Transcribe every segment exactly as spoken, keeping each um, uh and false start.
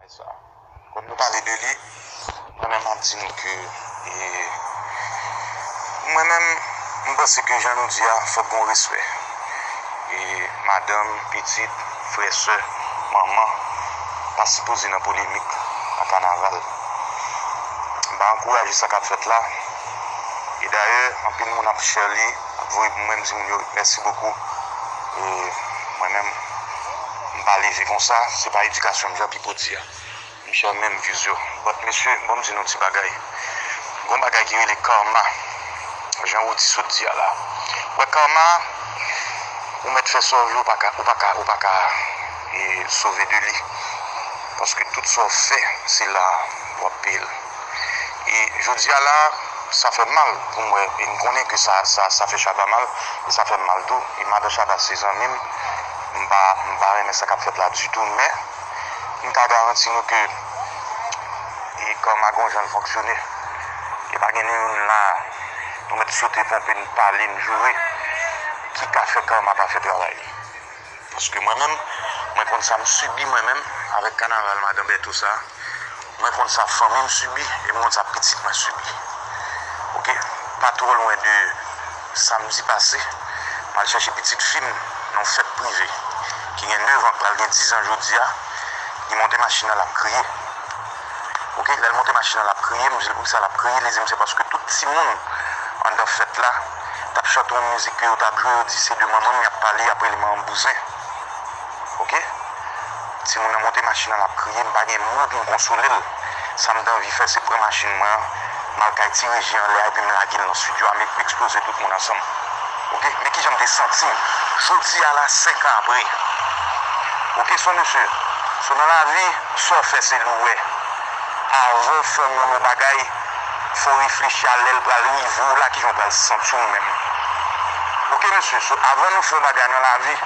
Sa. Kòm nou pale de li, mwen menm m ap di nou ke e, mwen menm, m panse ke jan nou di a, fòk gen respè. E madanm, pitit, frè, sè, manman, pa sipoze nan polemik, nan kanaval. M pa ankouraje sa k ap fèt la. E dayè, anpil moun ap share li, ap voye pou mwen, m di moun yo, mèsi bokou. E mwen menm, m pa leve konsa, se pa edikasyon m, jan Pipo di a. M share menm views yo. But mesye, bon m di nou ti bagay. Gon bagay ki rele karma. Jan Roody sot di a la. Wè karma, ou mèt fè sa w vle, ou pa ka, ou pa ka, ou pa ka e, sove de li. Paske tout sa w fè, se la w ap peye l. E jodi a la, sa fè m mal pou m wè, e m konnen ke sa, sa, sa fè Shabba mal, e sa fè m mal tou. E madan Shabba se zanmi m, m pa, m pa renmen sa k ap fèt la ditou, men m ka garanti nou ke e karma gon jan l fonksyone. E pa gen ni youn la, nou mèt sote ponpe, n pale, n joure, ki ka fè karma pa fè travay li. Paske mwen menm, mwen konn sa m sibi mwen menm avèk kanaval madan Bèto sa. Mwen konn sa fanmi m sibi e m konn sa pitit mwen sibi. Oke? Pa twò lwen de samdi pase, m al chèche pitit fi m nan yon fèt prive ki gen nèf an, k pral gen diz an jodi a. Li monte machin nan, l ap kriye. Oke, lè l monte machin nan, l ap kriye, m di l poukisa l ap kriye, li di m se paske tout timoun anndan fèt la t ap chante yon mizik ke yo t ap jwe, yo di se de manman m y ap pale, y ap rele manman m bouzen. Oke? Timoun nan monte machin nan, l ap kriye, m pa gen mo pou m konsole l. Sa m t anvi fè, se pran machin mwen an, m al kay Ti Reji anlè a, epi m lage l nan estidyo a, m eksploze tout moun ansanm. Oke? Men kijan m te santi m. Jodi a la, senk an apre. Oke, so mesye, so nan lavi, sa w fè, se li w wè. Avan w fè yon moun yon bagay, fò w reflechi a lè l pral rive w la, kijan w pral santi w menm. Oke, mesye, so, avan nou fè yon bagay nan lavi,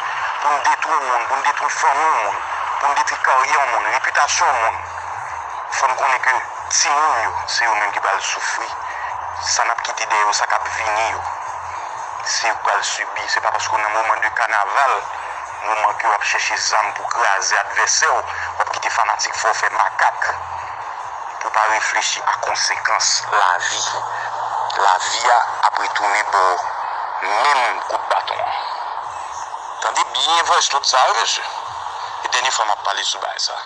pou n detwi yon moun, pou n detwi fanmi yon moun, pou n detwi karyè yon moun, repitasyon yon moun, fò n konnen ke timoun yo, se yo menm ki pral soufri. Sa n ap kite dèyè yo, sa k ap vini yo, se yo k pral sibi. Se pa paske w nan moman de kanaval, moman ke w ap chèche zam pou kraze advèsè w, w ap kite fanatik fè w fè makak pou w pa reflechi a konsekans lavi. Lavi a ap retounen ba w menm kout baton an. Tande byen voice note sa wi, mesye. E dènye fwa m ap pale sou bagay sa.